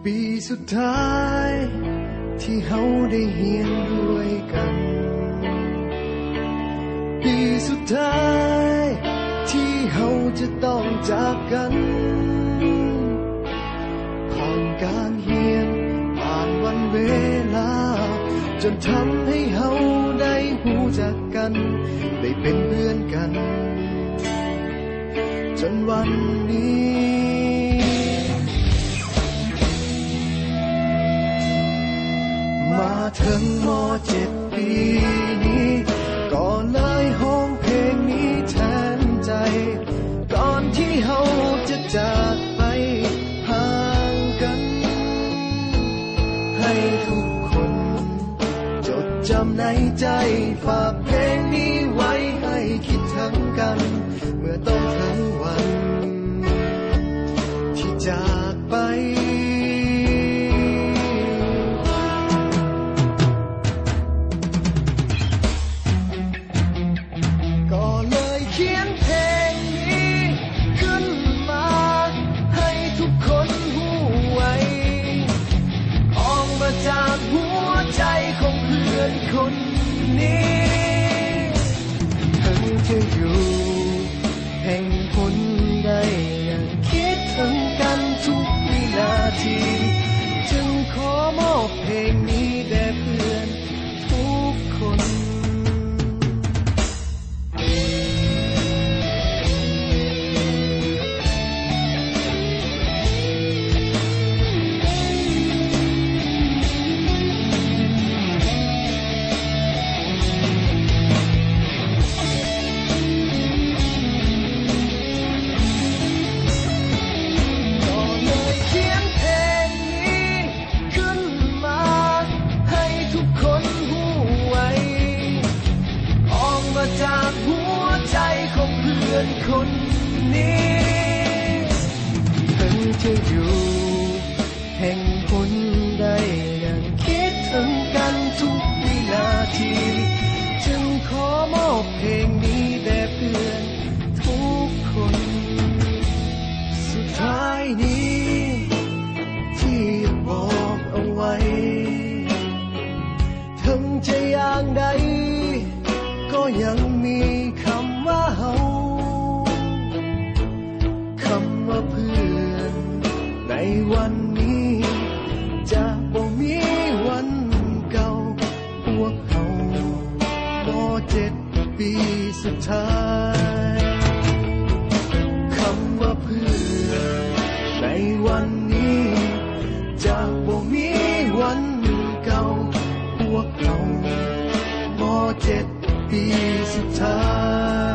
ປີສຸດທ້າຍທີ່ເຮົາໄດ້ຮຽນດ້ວຍກັນ, ປີສຸດທ້າຍທີ່ເຮົາຈະຕ້ອງຈາກກັນ. ຜ່ານການຮຽນ, ຜ່ານວັນເວລາ, ຈົນທຳໃຫ້ເຮົາໄດ້ຮູ້ຈັກກັນ, ໄດ້ເປັນເພື່ອນກັນ ຈົນວັນນີ້ ມາເຖິງ ມໍເຈັດ ປີນີ້ ກໍເລີຍຮ້ອງເພງນີ້ແທນໃຈ. ກ່ອນທີ່ເຮົາຈະຈາກໄປຫ່າງກັນ, ໃຫ້ທຸກຄົນຈົດຈຳໃນໃຈ, ຝາກເພງນີ້ໄວ້ໃຫ້ຄິດເຖິງກັນ ເມື່ອຕ້ອງເຖິງວັນທີ່ຈາກໄປ. ກໍເລີຍຂຽນເພງນີ້ຂຶ້ນມາໃຫ້ທຸກຄົນຮູ້ໄວ້, ອອກມາຈາກຫົວໃຈຂອງເພື່ອນຄົນນີ້. ເຖິງຈະຢູ່ແຫ່ງຫົນໃດ ຍັງຄິດເຖິງກັນທຸກວິນາທີ, ຈຶ່ງຂໍມອບເພງນີ້ແດ່ເພື່ອນທຸກຄົນ. ກໍເລີຍຂຽນເພງນີ້ຂຶ້ນມາໃຫ້ທຸກຄົນຮູ້ໄວ້, ອອກມາຈາກຫົວໃຈຂອງເພື່ອນຄົນນີ້. ເຖິງຈະຢູ່ແຫ່ງຫົນໃດ ຍັງຄິດເຖິງກັນທຸກວິນາທີ, ຈຶ່ງຂໍມອບເພງນີ້ແດ່ເພື່ອນທຸກຄົນ. ສຸດທ້າຍນີ້ທີ່ຢາກບອກເອົາໄວ້, ເຖິງຈະຢ່າງໃດກໍຍັງມີຄຳວ່າເຮົາ, ຄຳວ່າເພື່ອນໃນວັນນີ້ຈະບໍ່ມີວັນເກົ່າ. ພວກເຮົາ ມໍເຈັດ ປີສຸດທ້າຍ, ຄຳວ່າເພື່ອນໃນວັນນີ້ຈະບໍ່ມີວັນເກົ່າ. ພວກເຮົາ ມໍເຈັດ ປີສຸດທ້າຍ.